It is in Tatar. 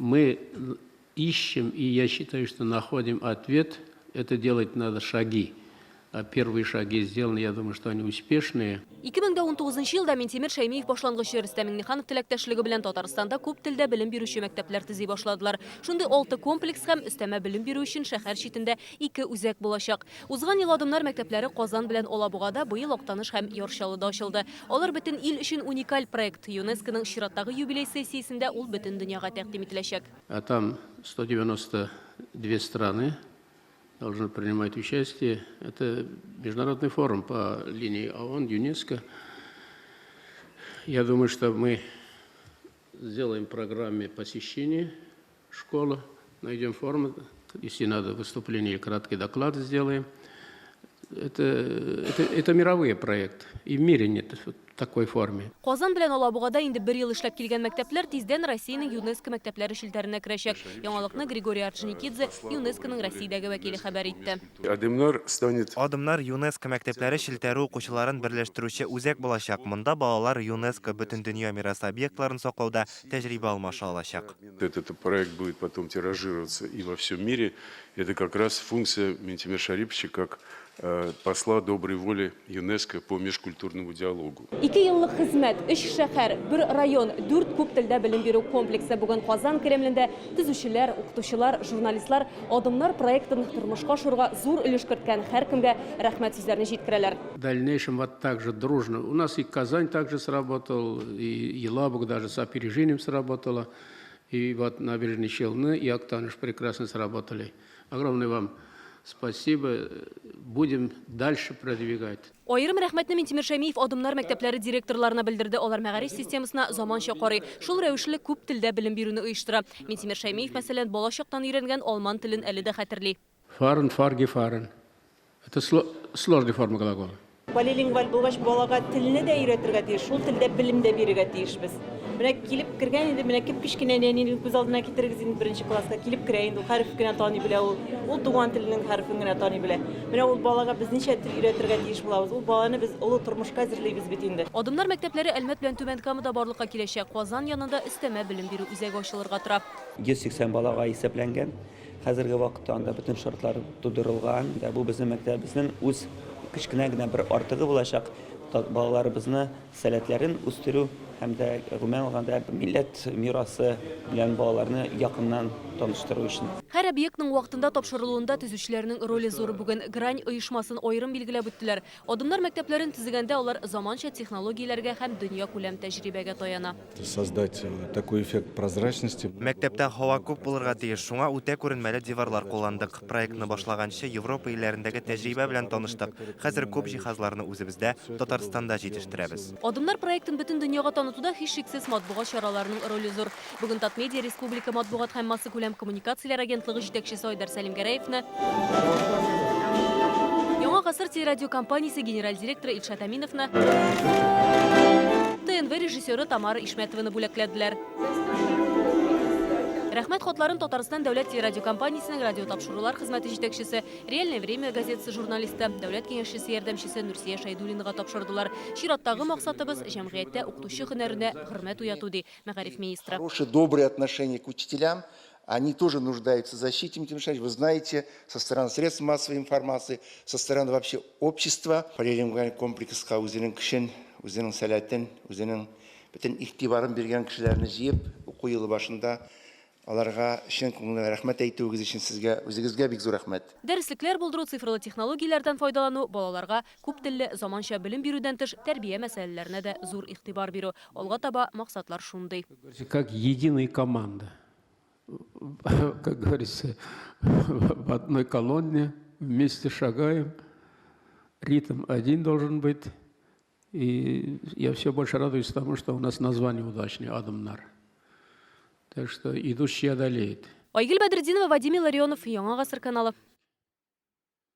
Мы ищем, и я считаю, что находим ответ. Это делать надо шаги. А первые шаги сделаны, я думаю, что они успешные. 2019 елда Минтимер Шәймиев башлангычы Рөстәм Миңнеханов теләктәшлеге белән Татарстанда күп телдә белем бирүче мәктәпләр төзи башладылар. Шундый алты комплекс һәм өстәмә белем бирү өчен шәһәр читендә ике үзәк булачак. Узган ел Адымнар мәктәпләре Казан белән Алабугада, быел Актаныш һәм Яр Чаллыда ачылды. Алар бөтен ил өчен уникаль проект. ЮНЕСКОның чираттагы юбилей сессиясендә ул бөтен дөньяга тәкъдим ителәчәк. А там 192 страны должны принимать участие. Это международный форум по линии ООН, ЮНЕСКО. Я думаю, что мы сделаем программе посещения школы, найдем форму, если надо, выступление или краткий доклад сделаем. Это мировые проекты, и в мире нет такой форме. Казан белән Алабугада инде бер ел эшләп килгән мәктәпләр тиздән Россиянең ЮНЕСКО мәктәпләре челтәренә керәчәк. Яңалыкны Григорий Орджоникидзе, ЮНЕСКОның Россиядәге вәкиле хәбәр итте. Адымнар станет. Адымнар ЮНЕСКО мәктәпләре челтәре укучыларын берләштерүче үзәк булачак, монда балалар ЮНЕСКО Бөтендөнья мирасы объектларын саклауда тәҗрибә алмаша алачак. Этот проект будет потом тиражироваться и во всем мире. Это как раз функция Минтимер Шариповича как посла доброй воли ЮНЕСКО по межкультурному диалогу. Ике еллык хезмәт, өч шәһәр, бер район, дүрт күп телдә белем бирү комплексы. Бүген Казан Кремлендә төзүчеләр, укытучылар, журналистлар Адымнар проектын тормышка ашыруга зур өлеш керткән һәркемгә рәхмәт сүзләрен җиткерәләр. В дальнейшем вот так же дружно. У нас и Казань также сработал, и Елабуга даже с опережением сработала. И вот Набережные Челны, и Актаныш прекрасно сработали. Огромное вам спасибо. Будем дальше продвигать. Аерым рәхмәтне Минтимер Шәймиев Адымнар мәктәпләре директорларына белдерде. Алар мәгариф системасына заманча карый. Шул рәвешле күп телдә белем бирүне оештыра. Минтимер Шәймиев, мәсәлән, бала чактан өйрәнгән алман телен әле дә хәтерли. Fahren, fahr, gefahren. Это сложная форма глагола. Полилингваль булгач, балага телне дә өйрәтергә тиеш, шул телдә белем дә бирергә тиешбез. Менә килеп кергән инде, менә кеп-кечкенә нәнинең күз алдына китерегез инде беренче класска килеп керә инде, ул хәреф кенә таный белә ул. Ул туган теленең хәрефен генә таный белә. Менә ул балага без ничә тел өйрәтергә тиеш булабыз? Ул баланы без олы тормышка әзерлибез бит инде. Адымнар мәктәпләре Әлмәт белән Түбән Камада барлыкка киләчәк. Казан янында өстәмә белем бирү үзәге ачылырга тора. 180 балага исәпләнгән. Хәзерге вакытта анда бөтен шартлар тудырылган. Бу безнең мәктәбебезнең үз кечкенә генә бер артыгы булачак, балаларыбызны сәләтләрен үстерү һәм дә, гомумән алганда, милләт мирасы белән балаларны якыннан таныштыру өчен. Һәр объектның вакытында тапшырылуында төзүчеләрнең роле зур. Бүген Грань оешмасын аерым билгеләп үттеләр. Адымнар мәктәпләрен төзегәндә алар заманча технологияләргә һәм дөньякүләм тәҗрибәгә таяна. Создать такой эффект прозрачности. Мәктәптә һава күп булырга тиеш, шуңа үтә күренмәле диварлар кулландык. Проектны башлаганчы Европа илләрендәге тәҗрибә белән таныштык. Хәзер күп җиһазларны үзебездә, Татарстанда җитештерәбез. Адымнар проектын бөтен дөньяга танытуда һичшиксез матбугат чараларының роле зур. Бүген Татмедиа республика матбугат һәм массакүләм коммуникацияләр агентлыгы җитәкчесе Айдар Сәлимгәрәевны Яңа гасыр телерадиокомпаниясе генераль директоры Илшат Әминовны ТНВ режиссеры Тамара Ишмәтованы бүләкләделәр. Рәхмәт хатларын Татарстан дәүләт телерадиокомпаниясенең радиотапшырулар хезмәте җитәкчесе, Реальное время газетасы журналисты, дәүләт киңәшчесе ярдәмчесе Нурсия Шәйдуллинага тапшырдылар. Чираттагы максатыбыз, җәмгыятьтә укытучы һөнәренә хөрмәт уяту, ди мәгариф министры. Хорошее, доброе отношение к учителям, они тоже нуждаются в защите, Дмитрий Михайлович, вы знаете, со стороны средств массовой информации, со стороны вообще общества. Полилингваль комплекска үзенең көчен, үзенең сәләтен, үзенең бөтен игътибарын биргән кешеләрне җыеп, уку елы башында аларга чын күңелдән рәхмәт әйтүегез өчен сезгә, үзегезгә бик зур рәхмәт. Дәреслекләр булдыру, цифрлы технологияләрдән файдалану, балаларга күп телле, заманча белем бирүдән тыш, тәрбия мәсьәләләренә дә зур игътибар бирү. Алга таба максатлар шундый. Как единая команда. Как говорится, в одной колонне вместе шагаем, ритм один должен быть. И я все больше радуюсь тому, что у нас название удачное «Адымнар». Так что идущий одолеет. Айгөл Бәдретдинова, Вадим Илларионов, Яңа Гасыр каналы.